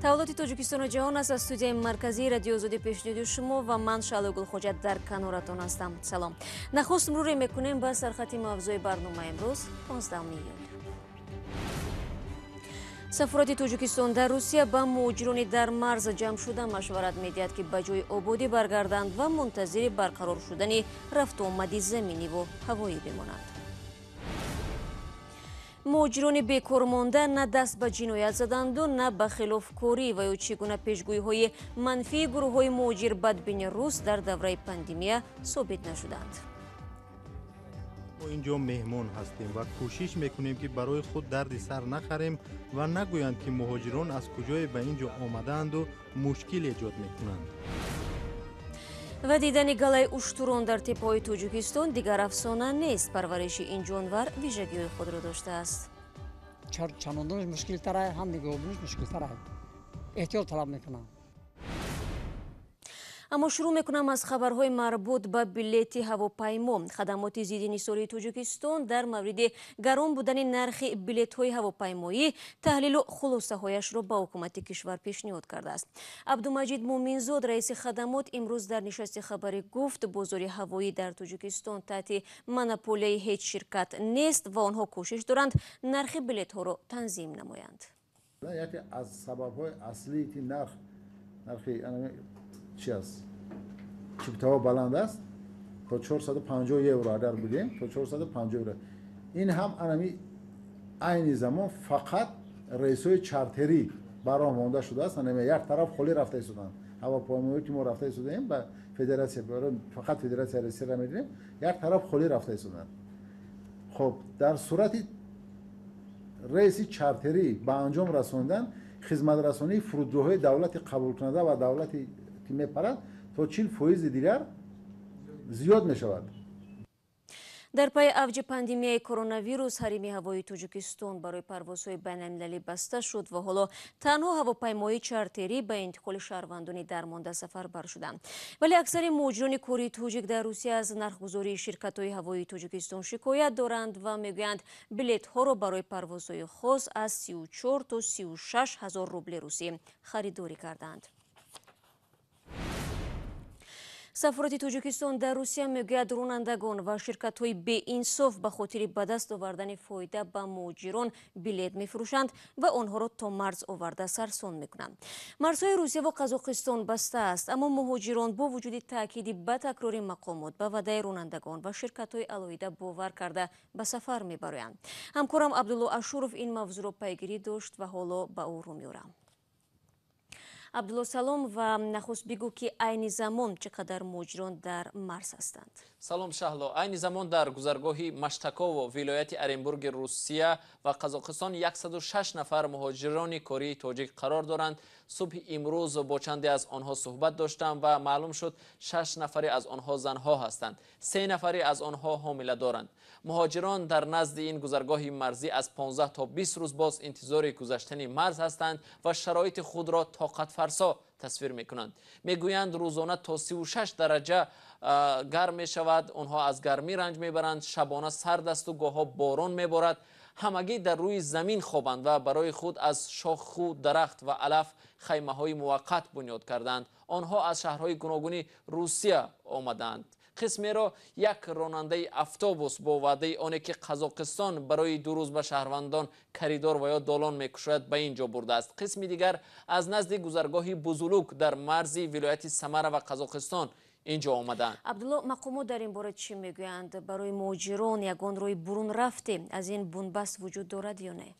Таваллуди Тоҷикистону ҷаҳон аст аз студияи марказии Радиои Озодӣ пешниҳоди шумо ва ман Шаъло Гулхоҷа дар каноратон ҳастам. Салом. Нахуст муруре мекунем ба сархати мавзӯи барнома имрӯз 15 июл. Сафорати Тоҷикистон дар Русия ба муҳоҷирони дар марз ҷамъшуда машварат медиҳад, ки ба ҷои ободӣ баргарданд ва мунтазири барқарор шудани рафтуомади заминиву ҳавоӣ бимонанд. Муҳоҷирони бекормонда на даст ба ҷиноят заданду на ба хилофкорӣ ва ё чӣ гуна пешгӯиҳои манфии гурӯҳҳои муҳоҷир бадбини рус дар давраи пандемия собит нашуданд. Мо инҷо меҳмон ҳастем ва кӯшиш мекунем, ки барои худ дарди сар нахарем ва нагӯянд, ки муҳоҷирон аз куҷое ба ин ҷо омадаанду мушкил эҷод мекунанд. Ва дидани галаи уштурон дар теппаҳои Тоҷикистон дигар афсона нест. Парвариши ин ҷонвар вижагиҳои худро доштааст. Чанондонаш мушкилтара, ҳам нигоҳубиниш мушкилтара, эҳтиёт талаб мекунанд. Аммо шурӯъ мекунам аз хабарҳои марбут ба билети ҳавопаймо. Хадамоти зидди нисории Тоҷикистон дар мавриди гарон будани нархи билетҳои ҳавопаймоӣ таҳлилу хулосаҳояшро ба ҳукумати кишвар пешниҳод кардааст. Абдумаҷид Муминзод, раиси хадамот, имрӯз дар нишасти хабарӣ гуфт, бозори ҳавоӣ дар Тоҷикистон таҳти монополияи ҳеҷ ширкат нест ва онҳо кӯшиш доранд нархи билетҳоро танзим намоянд. Яке аз сабабҳои аслие ки нархи чи аст, чиптаҳо баланд аст, то 450 евро агар бигем, то 450 евро. Ин ҳам анами айни замон фақат рейсҳои чартерӣ ба роҳ монда шудааст. Анами як тараф холӣ рафта истоданд ҳавопаймоҳое, ки мо рафта истодаем ба федератсия, фақат Федератсияи Россияро медонем, як тараф холӣ рафта истоданд. Хоб, дар сурати рейси чартерӣ ба анҷом расондан, хизматрасонии фурудгоҳҳои давлати қабулкунанда ва давлати ки мепарад то 40 фоизи дигар зиёд мешавад. Дар пайи авҷи пандемияи коронавирус ҳарими ҳавоии Тоҷикистон барои парвозҳои байналмилалӣ баста шуд ва ҳоло танҳо ҳавопаймои чартерӣ ба интиқоли шаҳрвандони дармонда сафарбар шуданд. Вале аксари муҳоҷирони кории тоҷик дар Русия аз нархгузории ширкатҳои ҳавоии Тоҷикистон шикоят доранд ва мегӯянд, билетҳоро барои парвозҳои хос аз 34 то 36 ҳазор рубли русӣ харидорӣ карданд. Сафорати Тоҷикистон дар Русия мегӯяд, ронандагон ва ширкатҳои беинсоф ба хотири ба даст овардани фоида ба муҳоҷирон билет мефурӯшанд ва онҳоро то марз оварда сарсон мекунанд. Марзҳои Русия ва Қазоқистон баста аст, аммо муҳоҷирон бо вуҷуди таъкиди ба такрори мақомот ба ваъдаи ронандагон ва ширкатҳои алоҳида бовар карда ба сафар мебароянд. Ҳамкорам Абдулло Ашуров ин мавзӯъро пайгирӣ дошт ва ҳоло ба ӯ рӯ меорам. Абдулло, салом, ва нахуст бигӯ, ки айни замон чӣ қадар муҳоҷирон дар марз ҳастанд? Салом, Шаҳло. Айни замон дар гузаргоҳи Маштаково, вилояти Оренбурги Русия ва Қазоқистон 106 нафар муҳоҷирони кории тоҷик қарор доранд. Субҳи имрӯз бо чанде аз онҳо суҳбат доштам ва маълум шуд, шаш нафаре аз онҳо занҳо ҳастанд, се нафаре аз онҳо ҳомила доранд. Муҳоҷирон дар назди ин гузаргоҳи марзӣ аз 15 то 20 рӯз боз интизори гузаштани марз ҳастанд ва шароити худро тоқатфарсо тасвир мекунанд. Мегӯянд, рӯзона то 36 дараҷа гарм мешавад, онҳо аз гармӣ ранҷ мебаранд, шабона сард асту гоҳҳо борон меборад. Ҳамагӣ дар рӯи замин хобанд ва барои худ аз шоху дарахт ва алаф хаймаҳои муваққат бунёд карданд. Онҳо аз шаҳрҳои гуногуни Русия омадаанд. Қисмеро як ронандаи автобус бо ваъдаи оне ки Қазоқистон барои 2 рӯз ба шаҳрвандон коридор ва ё долон мекушояд, ба ин ҷо бурдааст. Қисми дигар аз назди гузаргоҳи Бузулук дар марзи вилояти Самара ва Қазоқистон ин ҷо омадаанд. Абдулло, мақомот дар ин бора чӣ мегӯянд? Барои муҳоҷирон ягон роҳи бурунрафте аз ин бунбаст вуҷуд дорад ё не?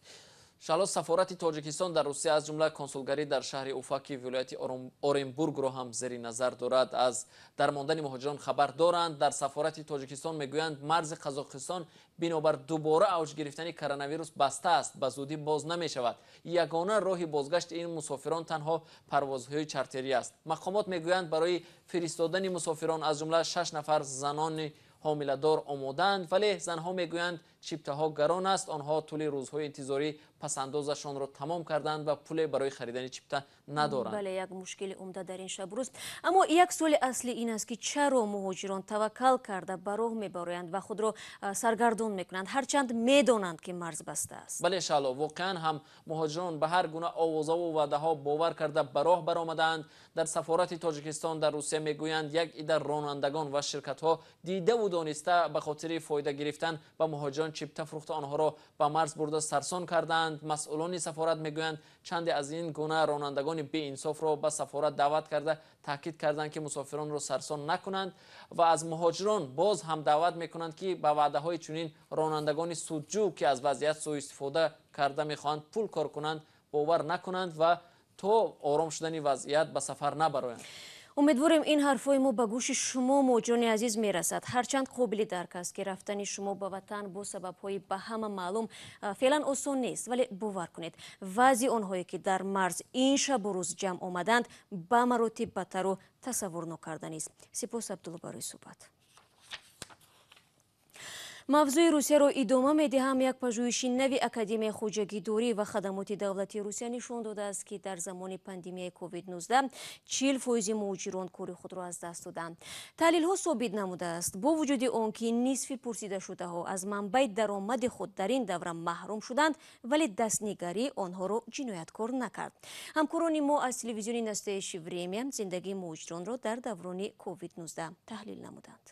Шаҳло, сафорати Тоҷикистон дар Русия, аз ҷумла консулгарӣ дар шаҳри Уфа, ки вилояти Оренбургро ҳам зери назар дорад, аз дармондани муҳоҷирон хабар доранд. Дар сафорати Тоҷикистон мегӯянд, марзи Қазоқистон бинобар дубора авҷ гирифтани коронавирус баста аст, ба зудӣ боз намешавад. Ягона роҳи бозгашти ин мусофирон танҳо парвозҳои чартерӣ аст. Мақомот мегӯянд, барои фиристодани мусофирон, аз ҷумла шаш нафар занони ҳомиладор омодаанд, вале занҳо мегӯянд чиптаҳо гарон аст. Онҳо тӯли рӯзҳои интизорӣ пасандозашонро тамом карданд ва пуле барои харидани чипта надоранд. Бале, як мушкили умда дар ин шабрӯз. Аммо як суоли аслӣ ин аст, ки чаро муҳоҷирон таваккал карда ба роҳ мебароянд ва худро саргардон мекунанд, ҳарчанд медонанд, ки марз баста аст. Бале Шаъло, воқеан ҳам муҳоҷирон ба ҳар гуна овозаву ваъдаҳо бовар карда ба роҳ баромадаанд. Дар сафорати Тоҷикистон дар Русия мегӯянд, як ида ронандагон ва ширкатҳо дидаву дониста ба хотири фоида гирифтан ба муҳоҷирон чипта фурӯхта онҳоро ба марз бурда сарсон кардаанд. Масъулони сафорат мегӯянд, чанде аз ин гуна ронандагони беинсофро ба сафорат даъват карда таъкид карданд, ки мусофиронро сарсон накунанд ва аз муҳоҷирон боз ҳам даъват мекунанд, ки ба ваъдаҳои чунин ронандагони судҷӯ, ки аз вазъият сӯистифода карда мехоҳанд пул кор кунанд, бовар накунанд ва то ором шудани вазъият ба сафар набароянд. Умедворем, ин ҳарфҳои мо ба гӯши шумо, муҳоҷирони азиз, мерасад. Ҳарчанд қобили дарк аст, ки рафтани шумо ба ватан бо сабабҳои ба ҳама маълум феълан осон нест, вале бовар кунед, вазъи онҳое, ки дар марз ин шабу рӯз ҷамъ омаданд, ба маротиб бадтару тасаввур нокарданист. Сипос, Абдулло, барои суҳбат. Мавзӯи Русияро идома медиҳам. Як пажӯҳиши нави Академияи хоҷагидорӣ ва хадамоти давлатии Русия нишон додааст, ки дар замони пандемияи COVID-19 40% муҳоҷирон кори худро аз даст доданд. Таҳлилҳо собит намудааст, бо вуҷуди он ки нисфи пурсидашудаҳо аз манбаи даромади худ дар ин давра маҳрум шуданд, вале дастнигарӣ онҳоро ҷинояткор накард. Ҳамкорони мо аз телевизиони Настоящее время зиндагии муҳоҷиронро дар даврони COVID-19 таҳлил намуданд.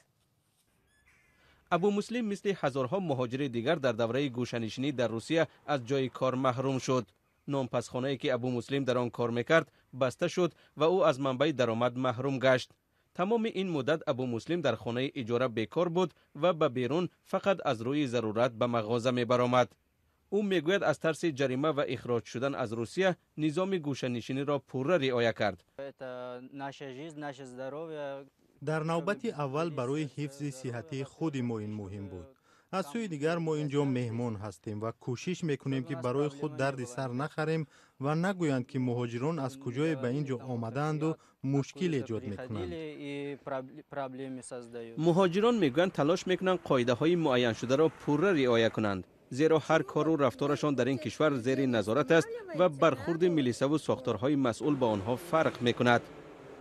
Абу Муслим мисли ҳазорҳо муҳоҷири дигар дар давраи гӯшанишинӣ дар Русия аз ҷои кор маҳрум шуд. Нонпазхонае, ки Абу Муслим дар он кор мекард, баста шуд ва ӯ аз манбаи даромад маҳрум гашт. Тамоми ин муддат Абу Муслим дар хонаи иҷора бекор буд ва ба берун фақат аз рӯи зарурат ба мағоза мебаромад. Ӯ мегӯяд, аз тарси ҷарима ва ихроҷ шудан аз Русия низоми гӯшанишиниро пурра риоя кард. Дар навбати аввал барои ҳифзи сиҳатии худи мо ин муҳим буд. Аз сӯи дигар, мо ин ҷо меҳмон ҳастем ва кӯшиш мекунем, ки барои худ дарди сар нахарем ва нагӯянд, ки муҳоҷирон аз куҷое ба ин ҷо омадаанду мушкил эҷод мекунанд. Муҳоҷирон мегӯянд, талош мекунанд қоидаҳои муайяншударо пурра риоя кунанд, зеро ҳар кору рафторашон дар ин кишвар зери назорат аст ва бархурди милисаву сохторҳои масъул ба онҳо фарқ мекунад.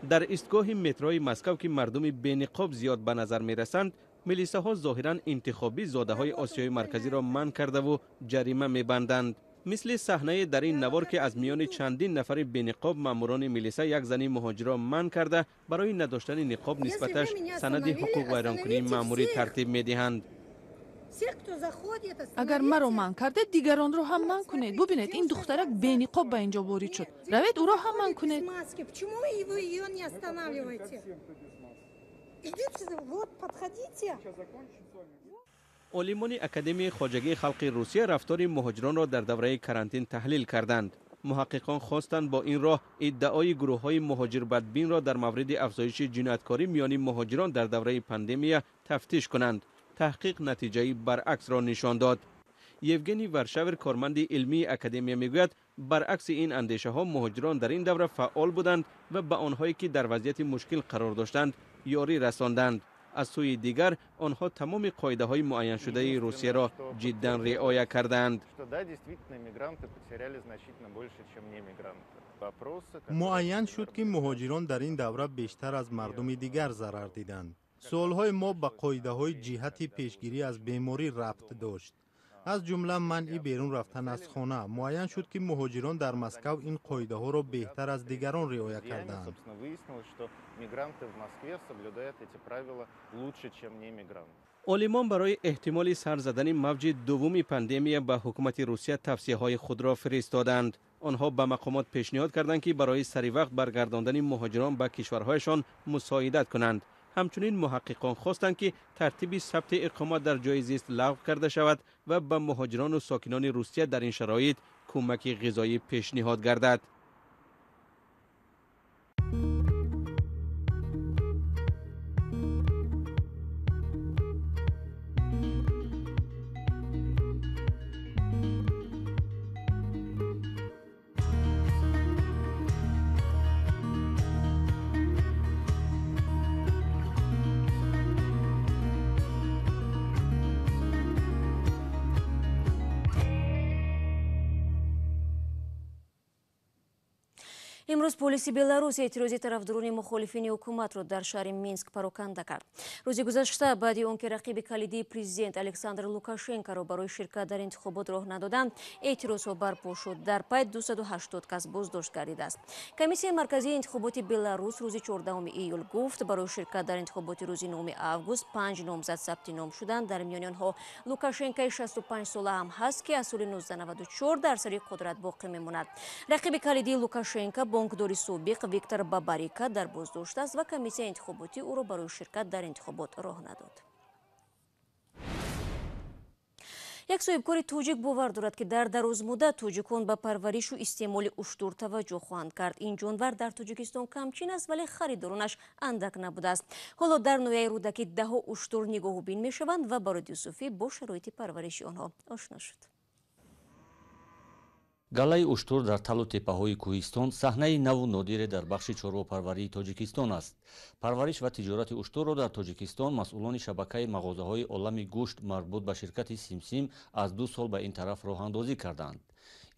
Дар истгоҳи метрои Москав, ки мардуми бениқоб зиёд ба назар мерасанд, милисаҳо зоҳиран интихобӣ зодаҳои Осиёи Марказиро манъ кардаву ҷарима мебанданд. Мисли саҳнае дар ин навор, ки аз миёни чандин нафари бениқоб маъмурони милиса як зани муҳоҷирро манъ карда, барои надоштани ниқоб нисбаташ санади ҳуқуқвайронкунии маъмурӣ тартиб медиҳанд. Агар маро манъ кардед, дигаронро ҳам манъ кунед. Бубинед, ин духтарак бениқоб ба инҷо ворид шуд. Равед, ӯро ҳам манъ кунед. Почему вы ее не останавливаете? Идите, вот, подходите. Олимони Академияи хоҷагии халқи Русия рафтори муҳоҷиронро дар давраи карантин таҳлил карданд. Муҳаққиқон хостанд бо ин роҳ иддаои гурӯҳҳои муҳоҷирбадбинро дар мавриди афзоиши ҷинояткорӣ миёни муҳоҷирон дар давраи пандемия тафтиш кунанд. Таҳқиқ натиҷаи баръаксро нишон дод. Евгений Варшавер, корманди илмии академия, мегӯяд, баръакси ин андешаҳо муҳоҷирон дар ин давра фаъол буданд ва ба онҳое, ки дар вазъияти мушкил қарор доштанд, ёрӣ расонданд. Аз сӯи дигар, онҳо тамоми қоидаҳои муайяншудаи Русияро ҷиддан риоя кардаанд. Муайян шуд, ки муҳоҷирон дар ин давра бештар аз мардуми дигар зарар диданд. Суолҳои мо ба қоидаҳои ҷиҳати пешгирӣ аз беморӣ рабт дошт, аз ҷумла манъи берун рафтан аз хона. Муайян шуд, ки муҳоҷирон дар Москав ин қоидаҳоро беҳтар аз дигарон риоя кардаанд. Олимон барои эҳтимоли сар задани мавҷи дуввуми пандемия ба ҳукумати Русия тавсияҳои худро фиристоданд. Онҳо ба мақомот пешниҳод карданд, ки барои саривақт баргардондани муҳоҷирон ба кишварҳояшон мусоидат кунанд. Ҳамчунин муҳаққиқон хостанд, ки тартиби сабти иқомат дар ҷои зист лағв карда шавад ва ба муҳоҷирону сокинони Русия дар ин шароит кӯмаки ғизоӣ пешниҳод гардад. Имрӯз полиси Беларус эътирози тарафдорони мухолифини ҳукуматро дар шаҳри Минск пароканда кард. Рӯзи гузашта баъди он ки рақиби калидии президент Александр Лукашенкоро барои ширкат дар интихобот роҳ надоданд, эътирозҳо барпо шуд. Дар пай 280 кас боздошт гардидааст. Комиссияи марказии интихоботи Беларус рӯзи 14 июл гуфт, барои ширкат дар интихоботи рӯзи 9 август 5 номзад сабти ном шуданд. Дар миёни онҳо Лукашенкои 65 сола ҳам ҳаст, ки аз соли 1994 дар сари қудрат боқӣ мемонад. Рақиби калидии Лукашенко, бонкдори собиқ Виктор Бабарика, дар боздошт аст ва комиссияи интихоботӣ ӯро барои ширкат дар интихобот роҳ надод. Як соҳибкори тоҷик бовар дорад, ки дар дарозмуддат тоҷикон ба парваришу истеъмоли уштур таваҷҷӯҳ хоҳанд кард. Ин ҷонвар дар Тоҷикистон камчин аст, вале харидоронаш андак набудааст. Ҳоло дар ноҳияи Рӯдакӣ даҳо уштур нигоҳубин мешаванд ва Барод Юсуфӣ бо шароити парвариши онҳо ошно шуд. Галаи уштур дар талу теппаҳои кӯҳистон саҳнаи наву нодире дар бахши чорвопарварии Тоҷикистон аст. Парвариш ва тиҷорати уштурро дар Тоҷикистон масъулони шабакаи мағозаҳои Олами гӯшт марбут ба ширкати Симсим аз 2 сол ба ин тараф роҳандозӣ карданд.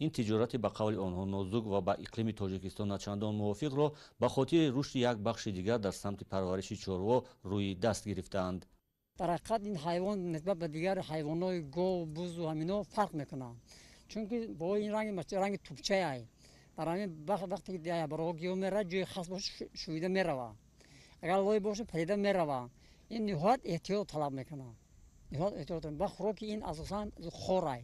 Ин тиҷорати ба қавли онҳо нозук ва ба иқлими Тоҷикистон начандон мувофиқро ба хотири рушди як бахши дигар дар самти парвариши чорво рӯи даст гирифтаанд. Дар ҳақиқат, ин ҳайвон нисбат ба дигар ҳайвонҳои гов, бузу ҳамино фарқ мекунад, чунки бо ин ранги тупчае. Дар ҳамин вақте ки бароҳо гиёҳ меравад, ҷои хас боша, шӯида мерава, агар лой боша, парида мерава. Ин ниҳоят эҳтиёт талаб мекунад, ниҳоят эҳтиёт. Ба хӯроки ин асосан хорай,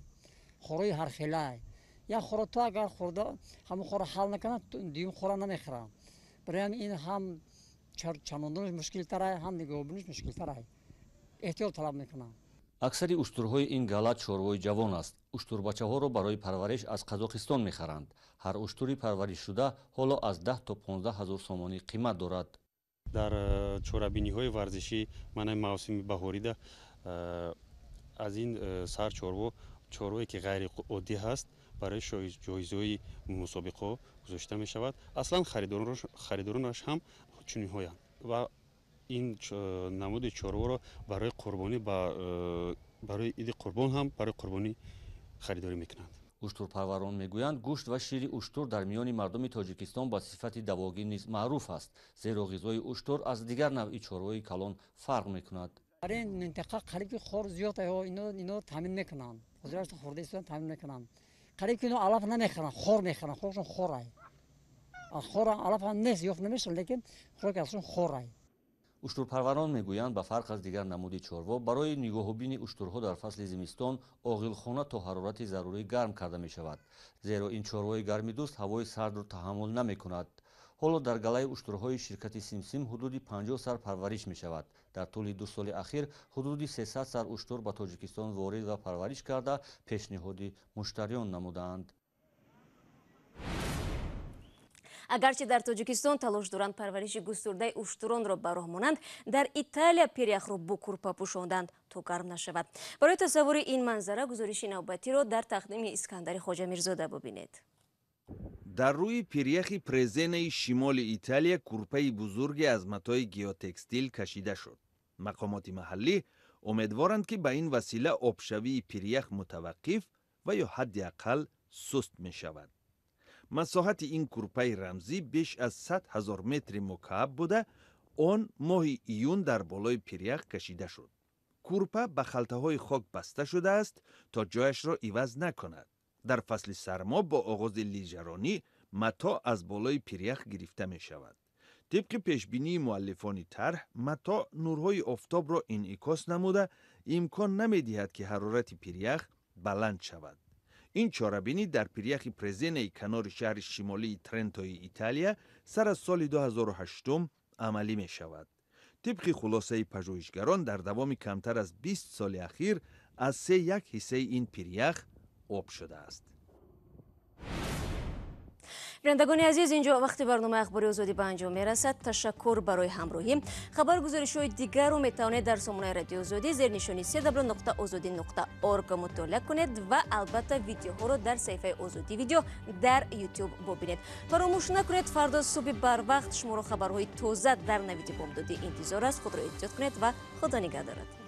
хорои ҳархелай. Як хоро то агар хӯрда, ҳамон хора ҳал накунад, дуюм хора намехӯрад. Барои ҳамин ин ҳам чанонданаш мушкилтарай, ҳам нигоҳубиниш мушкилтарай, эҳтиёт талаб мекунад. Аксари уштурҳои ин гала чорвои ҷавон аст. Уштурбачаҳоро барои парвариш аз Қазоқистон мехаранд. Ҳар уштури парваришшуда ҳоло аз 10 то 15 ҳазор сомонӣ қимат дорад. Дар чорабиниҳои варзишӣ, маънаи мавсими баҳорида, аз ин сар чорво, чорвое ки ғайриоддӣ ҳаст, барои ҷоизаҳои мусобиқаҳо гузошта мешавад. Аслан харидоронаш ҳам чунинҳоянд ва ин намуди чорворо барои қурбонӣ, барои иди қурбон ҳам барои қурбонӣ харидорӣ мекунанд. Уштурпарварон мегӯянд, гӯшт ва шири уштур дар миёни мардуми Тоҷикистон ба сифати давогӣ низ маъруф аст, зеро ғизои уштур аз дигар навъи чорвои калон фарқ мекунад. Дар ин минтақа қариб ки хор зиёд, ино таъмин мекунанд, ҳозирашто хӯрда истодан таъмин мекунанд. Қариб ки ино алаф намехӯранд, хор мехӯранд. Хӯрокшон хорай, хор алаф ҳам нест, ёфт намешавад, лекин хӯроки асосшон хорай. Уштурпарварон мегӯянд, ба фарқ аз дигар намуди чорво, барои нигоҳубини уштурҳо дар фасли зимистон оғилхона то ҳарорати зарурӣ гарм карда мешавад, зеро ин чорвои гармидӯст ҳавои сардро таҳаммул намекунад. Ҳоло дар галаи уштурҳои ширкати Симсим ҳудуди 50 сар парвариш мешавад. Дар тӯли 2 соли ахир ҳудуди 300 сар уштур ба Тоҷикистон ворид ва парвариш карда, пешниҳоди муштариён намудаанд. Агарчи дар Тоҷикистон талош доранд парвариши густурдаи уштуронро ба роҳ монанд, дар Италия пиряхро бо курпа пӯшонданд, то гарм нашавад. Барои тасаввури ин манзара гузориши навбатиро дар тақдими Искандари Хоҷамирзода бубинед. Дар рӯи пиряхи Презенаи шимоли Италия курпаи бузурге аз матои геотекстил кашида шуд. Мақомоти маҳаллӣ умедворанд, ки ба ин васила обшавии пирях мутаваққиф ва ё ҳадди ақал суст мешавад. Масоҳати ин курпаи рамзӣ беш аз 100 000 метри мукааб буда, он моҳи июн дар болои пирях кашида шуд. Курпа ба халтаҳои хок баста шудааст, то ҷояшро иваз накунад. Дар фасли сармо бо оғози лижаронӣ матоъ аз болои пирях гирифта мешавад. Тибқи пешбинии муаллифони тарҳ, матоъ нурҳои офтобро инъикос намуда, имкон намедиҳад, ки ҳарорати пирях баланд шавад. Ин чорабинӣ дар пиряхи Презенаи канори шаҳри шимолии Трентои Италия сар аз соли 2008 амалӣ мешавад. Тибқи хулосаи пажӯҳишгарон, дар давоми камтар аз 20 соли ахир аз се як ҳиссаи ин пирях об шудааст. Бинандагони азиз, инҷо вақти барномаи Ахбори Озодӣ ба анҷом мерасад. Ташаккур барои ҳамроҳӣ. Хабару гузоришҳои дигарро метавонед дар сомонаи Радиои Озодӣ зери нишони cw.ozodi.org мутолиа кунед ва албатта видеоҳоро дар саҳифаи Озодӣ Видео дар Ютуб бубинед. Фаромӯш накунед, фардо субҳи барвақт шуморо хабарҳои тоза дар Навиди бомдодӣ интизор аст. Худро эҳтиёт кунед ва Худо нигаҳдорад.